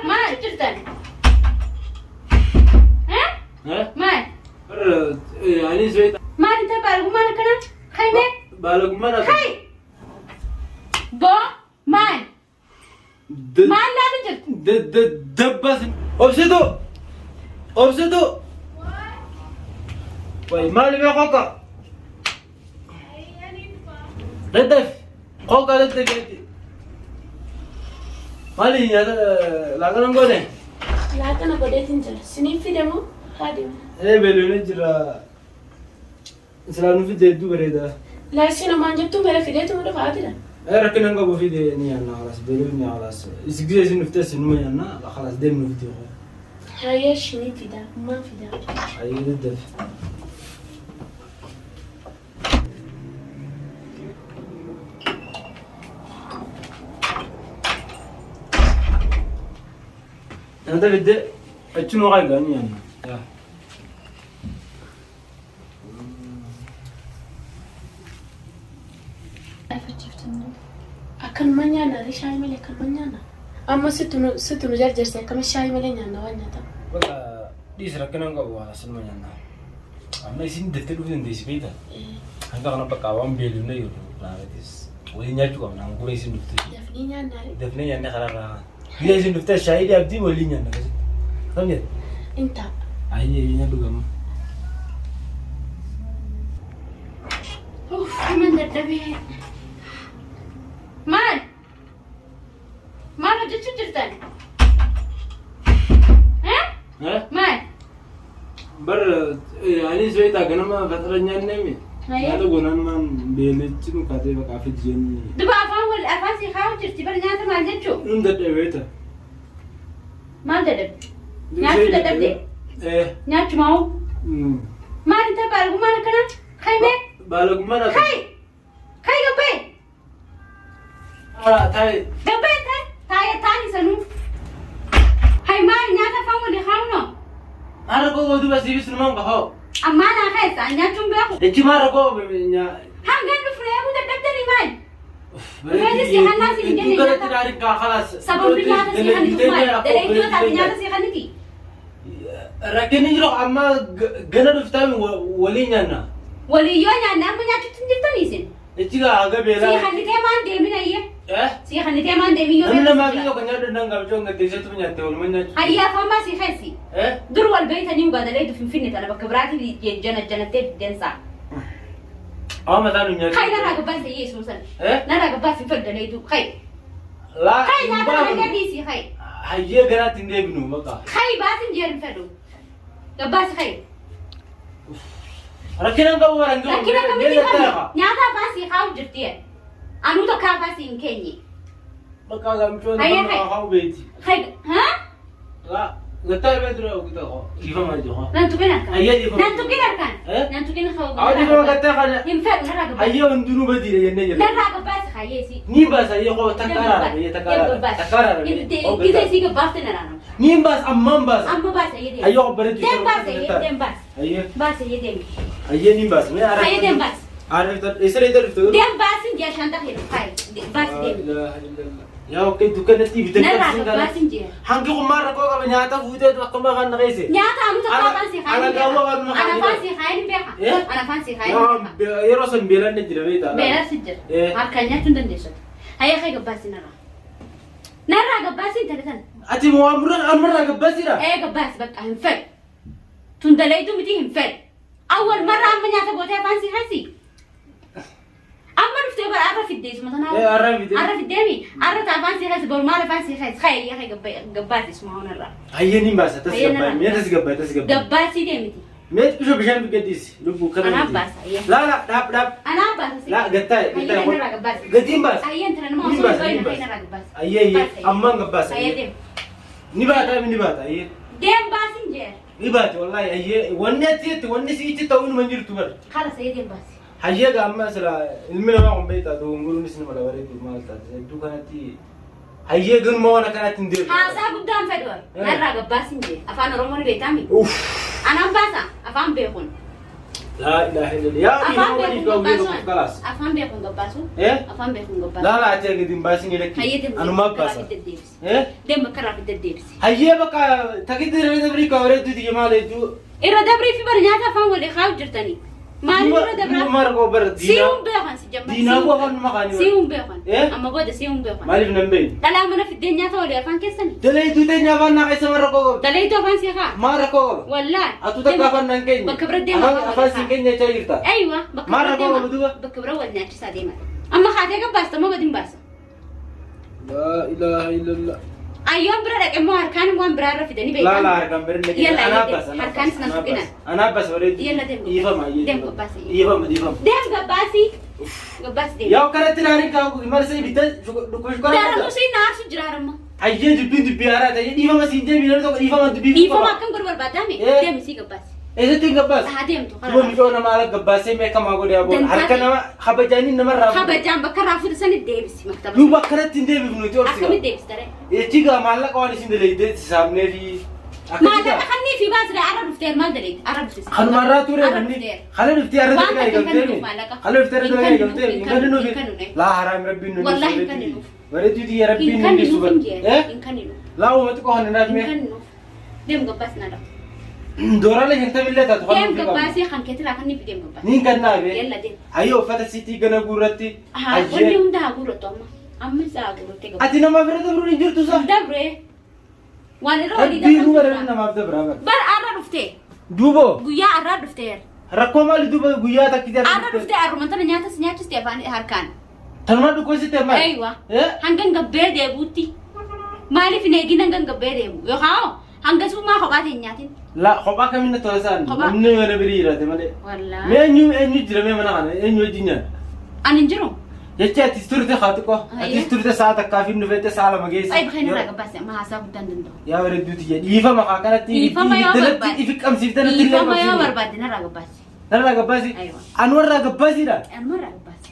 Maal jirtan? Eh? Maal? Anis beekta. Maal inta baalagummaan akkanaa? Kaymee? Baalagummaan akka. Kay! Boo! Maal? Maal laalu jirtu? Dabbas. Obsitu! Obsitu! Way maali mee qoqa? Daddaf! Qoqa daddaf jetti. Maali nyaata laaqana hin goone? Laaqana godheetiin jira. Siniif fidamoo haadhi? Ee beelonee jira. Silaa nu fidde hedduu bareeda. Laa isin homaan jettuu bara fideetuma dhufa atila. Ee rakkina hin qabu fide ni nyaanna khalaas beelofne khalaas. Isi gisee isin dhuftes numa nyaanna khalaas deem nu fidi koo. Hayyee shini fida ammaan fida. Hayyee daddafi. Nyaata fidde achuma qaagaa ni nyaanna. Yaa. Akkanuma nyaanna ree shaayii malee akkanuma nyaanna. Amma situ nu situ nu jarjarse akkama shaayii malee nyaanna waan nyaatamu. Bakka dhiisi rakkina hin qabu waan asinuma nyaanna. Amma isin daftee dhufuu dandeessi beektaa? Hanga kana bakka waan beelofne jiru laafatis waliin nyaachuu qabna hanguma isin dhufte. Dafnee nyaanna ree. Dafnee nyaannee karaarraa kaan. Biyya isin dhuftee shaayii dhaabdii waliin nyaanna akkasitti. Akkam jedhe? Intaa. Ayyee nyaadhu gamma. Uff, man dadhabee. Maal? Maal hojjechuu jirtan? Eh? Eh? Maal? Bar anis beektaa ganama faxara nyaannee mi? Ayyee. Nyaata goonaan maan beelechi nu kaatee bakka fidi jennee. Duba afaan wal afaan si kaa'u jirti bar nyaata maal jechuu? Nun dadhabe beektaa? Maal dadhabde? Nyaachuu dadhabde? Eh. Nyaachuu maa'u? Maal inta baalagummaan akkanaa? Kaymee? Baalagummaan akka. Kay! Kay gabbee! Taa'e. Gabbee taa'e taa'e taa'e sanuu. Hay maal nyaata afaan walii kaa'u noo? Maal rakkoo gootuu basiifis numaan qofaa. Ammaa naa keessa an nyaachuun beeku. Jechi maal rakkoo Hangan dhufne eeguu dadhabdanii maal? Dhufeetis si hannaa si hin jenne nyaata. Sababni nyaata si hannitu maal? Dalaydoo taate nyaata si hanniti. Rakkinni jiru amma gana dhuftaan waliin nyaanna. Walii yoo nyaanne amma nyaachuutti hin jirtanii isin. Jechi gaa haga Si beelaa. hannitee maan deemin ayyee. Eh? Si hannitee maan deemin yoo Namni beektu namaa si fi jira. yookaan nyaadhu danda'an qabchoo gaddeessatu nyaatte walumaa nyaachuu. Hayyaa afaan maa si keessi. Eh? Dur wal beeytanii dhugaa dalaydu finfinne tana bakka biraatii jana janattee fiddeensaa. Awwa mataa nu nyaachuu. Kai narraa gabbaas iyyee isuma sana. Eh? Narraa gabbaas hin fedhu dalaydu. Kai. Laa Kai hin nyaata kana baafnu. dhiisii kai. Hayyee garaatti hin deebinu bakka. Kai baasin jeer hin fedhu. Gabbaasi kai. Rakkina hin qabu bara hin qabu. Rakkina Mee akkamitti gattaa qabdi? lafa. Nyaata afaan sii kaa'u jirti. Anuu takka afaan sii hin keenye. Bakka gamchoon Hayyee nama kai. haa beeti. Kai. Ha? Laa gattaa irra dura ogita koo. Dhiifama jiru. Nan tuqin harkaan. Hayyee dhiifama. Nan tuqin harkaan. Eh? Nan tuqin Haa dhiifama gattaa kana. Hin fedhu narraa gabbaasi. Hayyee hundinuu badiidha jennee jirra. Narraa gabbaasi hayyee sii. Ni baasa hayyee koo takka araara hayyee takka araara. Takka araara. Gizee sii gabbaafte naraara. Ni baasa ammaan baasa. Amma baasa hayyee deemi. Hayyee obboleetti. Deem baasa hayyee deem baasa. Hayyee. Baasa hayyee deemi. Hayyee ni baasa. Mee araara. Hayyee deem baasa. Araara isa leeta dhufte. Deem baasin jee shanta kee kaayi. Baasi deemi. Yaa okkee dukkanatti bitanii Narraa qabsiin kana. gabbaasin jee. Hangi kun maal rakkoo qaba nyaata fuutee akkuma kan naqeesse. Nyaata anu takka afaan sii kaayin Ana gaawwa waan beeka. Ana afaan sii kaayin beeka. Eh? Ana afaan sii kaayin beeka. Yeroo san beelaan ni jira beektaa. Beelaan si jira. Eh. Harkaan nyaachuu hin dandeessu. Hayyee kee gabbaasi narraa. Narraa gabbaasi intala tana. Ati waan ammarraa gabbaasiidha. Ee gabbaasi bakka hin fedhu. Tun dalaydu miti hin fedhu. Awwal marra amma nyaata gootee afaan sii kaasii. Amma dhuftee bara arra fiddee isuma tanaa. Ee, arra fidee. Arra fiddee mi? Arra ta afaan sii kaasi bor maal afaan sii kaasi. Ka'e yaa kee gabbaasi isuma honarraa. Hayyee ni baasa tas Hayyee gabbaay narraa. mee tas gabbaay tas gabbaay. Gabbaasii deemiti. Mee xiqqisho bishaan gadhiisi lubbuu kana Anaa miti. baasa, hayyee. Laa laa dhaab dhaab. Anaa baasa si. Laa gattaa Hayyee gattaa. narraa gabbaasi. Gatiin baasa. Hayyee intala nama Ni osoo baasa hin ni bahin baasa. narraa gabbaasi. Hayyee hayyee Baasa, hayyee. ammaan gabbaasa. Hayyee hayyee. deem. Ni baata ni baata hayyee. Deem baasin jeer. Ni baate wallahi hayyee wanni ati jette wanni si'itti ta'uu numa hin jirtu bara. Khalas hayyee deem baasi. Hayyee gaa amma sila ilmi namaa kun beektaa dogongoruunis nama dabareetu maal taate hedduu kanatti hayyee ganuma waan akkanatti hin deebi'u. Haasaa guddaan fedhu ani. Eh. Narraa gabbaasin jee. Afaan Oromoo ni beektaami? Uff. Anaan baasa afaan beekuun. Laa ilaaha illallah. Yaa Afaan dhiifama beekuun waliif gahu gabbaasu. tokko kalaas. Afaan beekuun gabbaasu. Eh? Afaan beekuun gabbaasu. Laa laa ati gadi hin baasin Hayyee lakki. deemu. Anumaa Bakka baasa. irraa deddeebisi. Eh? Deemu bakka irraa deddeebisi. Hayyee bakka takitti irra dabrii ka bareedduu tiyya maal hedduu. Irra dabrii fi bara nyaata afaan walii kaa'u jirtanii. Maaliif irra dabraa? Duuba koo bara diinaa. Si'uun beekan si jamma. Diinaa koo afaan nama kaanii. Si'uun beekan. Eh? Amma booda si'uun beekan. Maaliif nan beekne? Dhalaa mana fiddee nyaata walii afaan keessanii. Daleetuu teenya afaan naa keessa marra koo qabdi. Daleetu afaan si kaa. Maal rakkoo qaba? Wallaahi. Atuu takka afaan nan keenya. Bakka bira deema. Afaan siin keenya jechaa jirta. Aywa. Bakka Maal bira rakkoo deema. qaba duuba? Bakka bira wal nyaachisaa deema. Amma haatee gabbaasta moo gadi hin baasa? Laa ilaaha illallah. Ayyoon bira dhaqe immoo harkaan waan biraa irra fidanii Laa beekan. laa harkaan bira dhaqe. Yalla, Anaa yalla, baasa. harkaanis nan tuqina. Anaa baasa bareedu. Yalla, deem gabbaasi. Dhiifama. Deem gabbaasi. Dhiifama dhiifama. Deem gabbaasi. Gabbaasi deem. Yaa kanatti naariin kaa'u marsa ibidda dhukkuba shukkaara. Daranuu siin na aarsu jira harma. Hayyee dubbiin dubbii haaraa ta'e dhiifama siin jee miidhagina tokko dhiifama dubbii. Dhiifama akkam godhu barbaadame? Eh. Deem isii gabbaasi. Eessatti hin gabbaas? Haa deemtu. Duba micoo nama ala gabbaasee mee akkamaa godhe aboo Dantaa harka ta'e. nama kabajaanii namarraa fuudhu. Kabajaan bakka irraa fuute sani deebisi maktaba. Duuba akkanatti hin deebifnu nuti obsi. Akkamitti deebista ree? Jechi gaa maallaqa waan isin dalaydee saamnee fi Maallaqa kannii fi baasire arra dhufteer maal daleeti? Arra dhufte. Kanumarraa ture Arra namni dhufteer. kana dhuftee arra Waan dalagaa takka hin eegaltee kenninuuf maallaqa. kana dhuftee arra Hin dalagaa kenninuuf, eegaltee hin hin kenninuuf hin kenninuuf. laa haraam rabbiin nu Wallaahi hin kenninuuf. bareedduu tiyya rabbiin Hin nu dhiisu kenninuuf hin jee. eh Hin kenninuuf. laa uumati qofa hin Hin raafne kenninuuf. Deem gabbaas na dhaqa. doorala shantamillee taatu kan Deem nuuf qabu gabbaasii kan keetirraa kan nuuf deem gabbaasii. niin kannaafe Yalla deem. hayyoo uffata sitii gana guurratti Haa wanni hayyee hunda haa guurrattu amma. Amma isa haa guurrattee gabbaasii. ati namaaf irra dabruun hin jirtu sa Dabree. Waan irra walii rabbiin nu dabarsu barana jira. namaaf dabraa bara Bar arra dhuftee. duubo Guyyaa arraa dhufteer. rakkoo maali duuba guyyaa takkitii Arra dhuftee arruma tana nyaatas nyaachiste afaan harkaan. Tanuma dhukkubsite maali? Aywa. Eh? Hangan gabbee deebuutti. Maaliif hin eegin hangan gabbee deebu? Yookaan hanga suumaa kophaa ta'e hin nyaatin. La kophaa kamiin na tola isaan Kophaa. namni mana birii jiraate malee. Wallaahi. Mee eenyu eenyu jira mee mana kana eenyu wajjin nyaata? Ani hin jiru. Jechi atis turte haa xiqqoo Ayya. atis turte sa'a takkaa fi nufeette sa'a lama geesse. Ay bakka inni irraa gabbaase amma haasaa guddaan danda'u. Yaa bareedduu tiyya dhiifama haa kanatti Dhiifama yoo ibiddalatti barbaade. ifi qabsiifte natti illee Dhiifama yoo qabsiifte. barbaadde narraa gabbaase. Narraa gabbaasi. Aywa. Anu warraa gabbaasiidha. Anuma irraa gabbaase.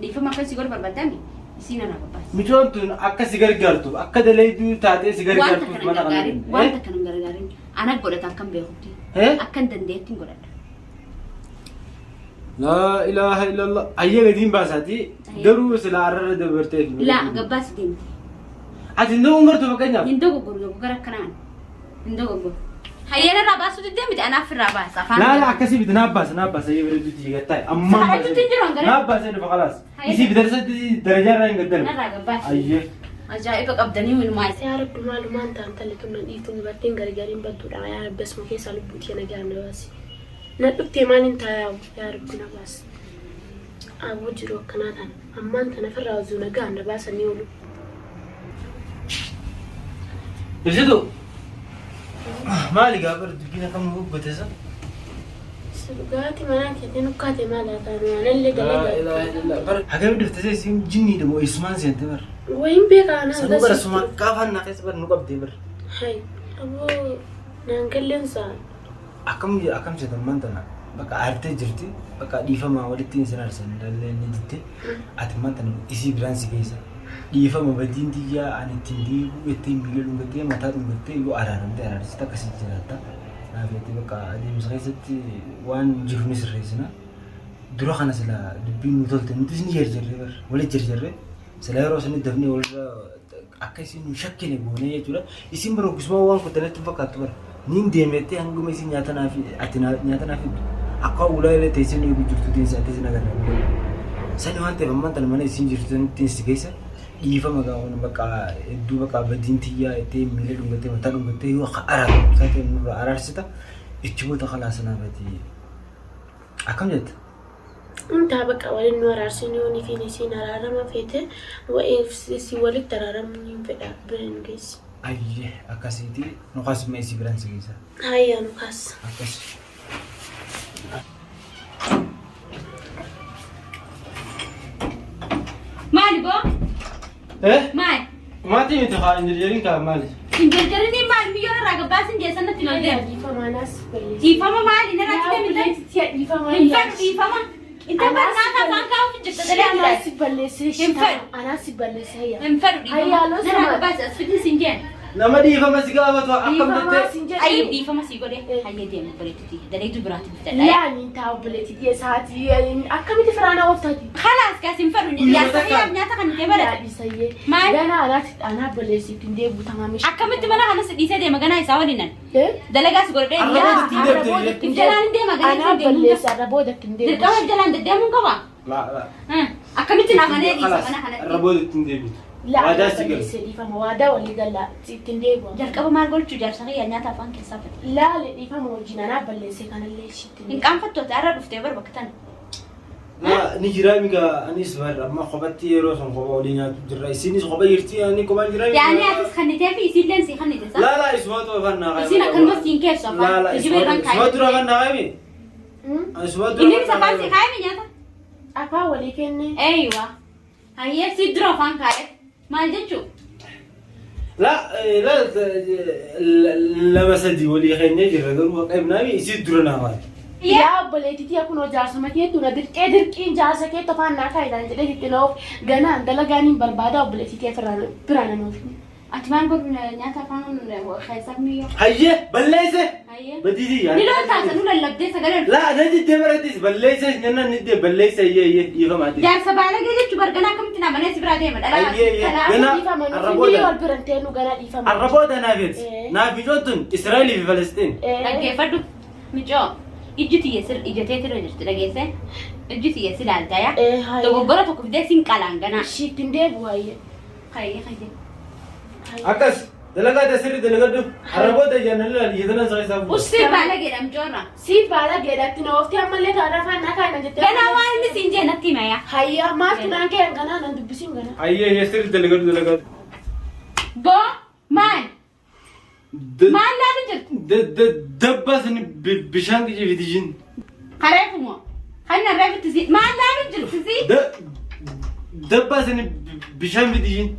Dhiifama akkan si godhu barbaaddaami isiin irraa gabbaase. Micoon tun akka si gargaartuuf akka dalayduu taatee si Wanta gargaartuuf kana hin mana kana. gargaarin. Wanta kana hin gargaarin. Ana godhata akkan beekutti. Eh? Akkan dandeetti hin godhadha. Laa ilaaha illallah. Ayyee gadiin baasaati. Ayyee. Garuu silaa arrarra dabarteef. Laa gabbaasi deemti. Ati hin ta'uun gartuu fakkeenyaaf. Hin dogoggoru dogoggora akkanaan. Hin dogoggoru. Hayyeera irraa baasuu diddee miti anaaf irraa baasa. Afaan Laa laa akkasii miti naaf baasa naaf baasa ayyee bareedduutti jigattaa. Ammaan Sa'a jechuutti hin jiru hangara. Naaf baasa dhufa kalaas. Hayyee. Isii bitarsa darajaa irraa hin gaddarbe. Narraa gabbaasi. Ayyee. Ajaa'iba qabdanii walumaa isa. Yaa Rabbi maalumaan ta'an talle tun nan dhiiftu dubartiin gargariin badduudha yaa Rabbi asuma keessaa lubbuutii na gaana baasi. Na dhuftee maaliin taayaa yaa Rabbi na baasi. Aboo jiru akkanaa tana ammaan tana firraa osoo na gaana baasanii oolu. Ibsitu. Maali gaafa dubbiin akkam nu gubbate isa? Dhugaatii manaa keetiin ukkaate maal haa taanu anallee dalagaa. Hagam dhuftee isiin jinniidha moo eessumaan seente bara? Wayin beekaa anaan Sanuu bara suma gaafaan naa keessa bara nu qabdee bara. Hai aboo naan galleensa Akkam akkam seetan man tana bakka aartee jirti bakka dhiifama walitti hin arsan dallee ni ditte ati man tana isii biraan si keessa dhiifama badiin tiyyaa ani ittiin diiguu ittiin miila dhungattee mataa dhungattee yoo araaramte araarsite akkasii jiraatta. Naaf jettee bakka adeemsa keessatti waan jiru ni sirreessina. Dura kana sila dubbiin nu tolte nutis ni jarjarree bara walitti jarjarree sila yeroo sanii dafnee walirra akka isin nu shakkine goonee jechuudha. Isin bara gisuma waan kuttanetti hin fakkaattu bara. Niin deemettee hanguma isin nyaata naaf ati nyaata naaf fiddu. Akka ulaa illee teessee nu eegu jirtu teessee ati isin agarra. Sani waan ta'eef ammaan tana mana isin jirtu sanitti si keessa dhiifama gaa kun bakka hedduu bakka badiin tiyyaa jettee miila dhungattee mataa dhungattee yoo akka araaramu taate nurra araarsita ichi booda kalaas naafati. Akkam jetta? Intaa bakka waliin nu araarsin yoo ni fi isiin araarama feete si walitti araaramuu ni fedha bira nu geessi. Ayyee akkasiiti nu kaasuma isii biraan si geessa. Hayyaa nu kaas. Akkas. Maali boo? Eh? Maali? Maatii miti haa hin jarjarin kaa maali? Hin jarjarinii maali miyyoo irraa gabbaasin geessan natti hin deemu. Dhiifama anaas balleessi. Dhiifama maali narraa Yaa itti deemte? obboleettii dhiifama. Hin fedhu dhiifama. Inta barnaataa afaan kaa'uuf jirta dalee Anaas balleessee Hin fedhu. Anaas balleessee hayyaa. Hin fedhu dhiifama. Hayyaa loo Narraa sama. gabbaasi as fidin siin jeen. Nama dhiifama si gaafatu akkam Dhiifamaa jettee. siin Ayi jedhee. dhiifama sii godhe hayyee deemu obboleettitii daleetu biraatti bitadha. Laani taa obboleettii isaatii akkamitti firaanaa ooftaati? Khalaas kaas hin fedhu Guyyaa jaarsa takka. kiyyaaf nyaata kan ta'e barate. Yaadhisayyee. Maal? Ganaa anaatti anaa obboleessitti hin deebi'u tamaam ishee. Akkamitti mana kanas dhiisee deema ganaa isaa waliin an. Eh? Dalagaas godhadhee Arra yaa. booda ittiin deebite. If jalaan hin deema ganaa Anaa ittiin deemu. balleessa arra booda ittiin deebi'u. Dirqama if jalaan deddeemuun qaba. Laa laa. Akkamitti na amanee dhiisa Khalaas mana arra kanatti. booda ittiin deebitu. Laa Waadaa si galu. balleessee dhiifama waadaa walii gallaa ittiin deebi'u. Jalqaba maal gochuu jaarsa kiyyaa nyaata afaan keessaa fedhe. Laali dhiifama wajjin anaa balleessee kanallee ishiitti Hin qaanfattu ati har'a dhuftee bar bakka tana. Laa ni jiraa migaa anis bar amma kophatti yeroo sun kopha olii nyaatu jirra. Isinis kopha jirti ani kophaan jira. Yaani atis kannitee fi isiilleen sii kannite sa. Laa laa isumatu afaan naa Isiin akkanumas siin keessu afaan. Laa laa Geejjiba irraan isumatu dura afaan naa kaayame. Isumatu dura Inni afaan sii kaayame nyaata. Afaan walii kenne. Eeywa. Hayyee sii dura afaan kaaye. Maal jechuu? Laa laa lama sadi walii keenya jirra garuu haqa himnaa isii dura naa kaayame. Yaa obboleettitii kunoo jaarsuma keetu na dirqee dirqiin jaarsa keetu afaan naa kaayidhaan jedhee itti na oof ganaan dalagaan hin barbaada obboleettitii biraa na oof. Ati maal godhu nyaata afaan keessaa miyyoo. Hayyee balleesse. Hayyee. Badiisii Ni loltaa sanuu lallabdee sagalee. Laa na diddee barattis balleesse nyanna ni diddee balleesse iyyee iyyee dhiifama ati. Jaarsa baalagee jechuun barganaa akkamitti na amanee si biraa deema dhalaa. Hayyee iyyee gana Dhiifama arra nuuf inni booda wal biran teenu ganaa dhiifama. arra booda naaf jetti. Eh. Naaf micoon tun Israa'elii fi Falastiin. Dhaggeeffadhu. Micoo ijji tiyya sir ija teetirra jirti dhageesse. Ijji tiyya si laalta yaa. Eh, hayyee. Dogoggora tokko fidee sin qalaan ganaa. Ishiitti hin deebi'u hayyee. Hayyee hayyee. Akkas dalagaa ta'e sirrii dalagadhu arra booda ijaan na ilaali ija tanan isaa fuudha. Ussii baalageedha micoorra. Si baalageedhaatti na oofti ammallee kaadhaa afaan naa kaayina jettee. Ganaa waan inni siin jee natti hima yaa. Hayyaa maaltu naan ka'e ganaa nan dubbisiin ganaa. Hayyee iyyee sirrii dalagadhu dalagadhu. Boo maal? Maal laalu jirtu? Dabbaa sani bishaan qicii fidishin. Kareefumoo? Kan narreefitti si maal laalu jirtu si? Dabbaa sani bishaan fidishin.